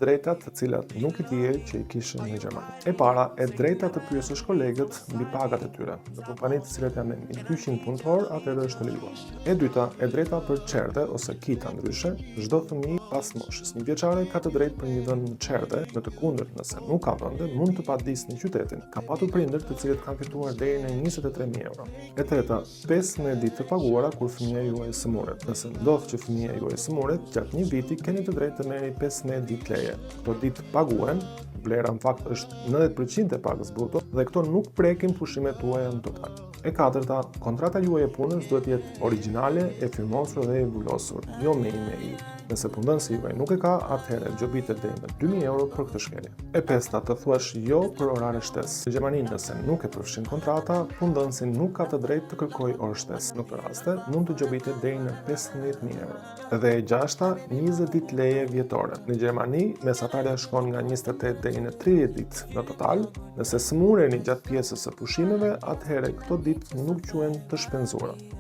Drejtat të cilat nuk e dije që i kishim në Gjermani. E para, e drejta të pyesësh kolegët mbi pagat e tyre. Në kompani të cilat janë me 200 punëtor, atëherë është e lejuar. E dyta, e drejta për çerdhe ose kita ndryshe, çdo fëmijë pas moshës një vjeçare ka të drejtë për një vend në çerdhe, në të kundërt nëse nuk ka vende, mund të padisni qytetin. Ka patur prindër të cilët kanë fituar deri në 23.000 euro. E treta, 15 ditë të paguara kur fëmija juaj sëmuret. Nëse ndodh që fëmija juaj sëmuret, gjatë një viti keni të drejtë të merrni 15 ditë leje. Këto ditë paguhen, vlera në fakt është 90% e pagës bruto dhe këto nuk prekin pushimet tuaja në total. E katërta, kontrata juaj e punës duhet të jetë origjinale, e firmosur dhe e vulosur, jo me email. Nëse punëdhënësi juaj nuk e ka, atëherë gjobitet deri në 2000 euro për këtë shkelje. E pesta, të thuash jo për orare shtesë. Në Gjermani, nëse nuk e përfshin kontrata, punëdhënësi nuk ka të drejtë të kërkojë orë shtesë. Në këtë raste, mund të gjobitet deri në 15000 euro. Dhe e gjashta, 20 ditë leje vjetore. Në Gjermani, mesatarja shkon nga 28 deri në 30 ditë në total. Nëse sëmureni gjatë pjesës së pushimeve, atëherë këto ditë nuk quhen të shpenzuara.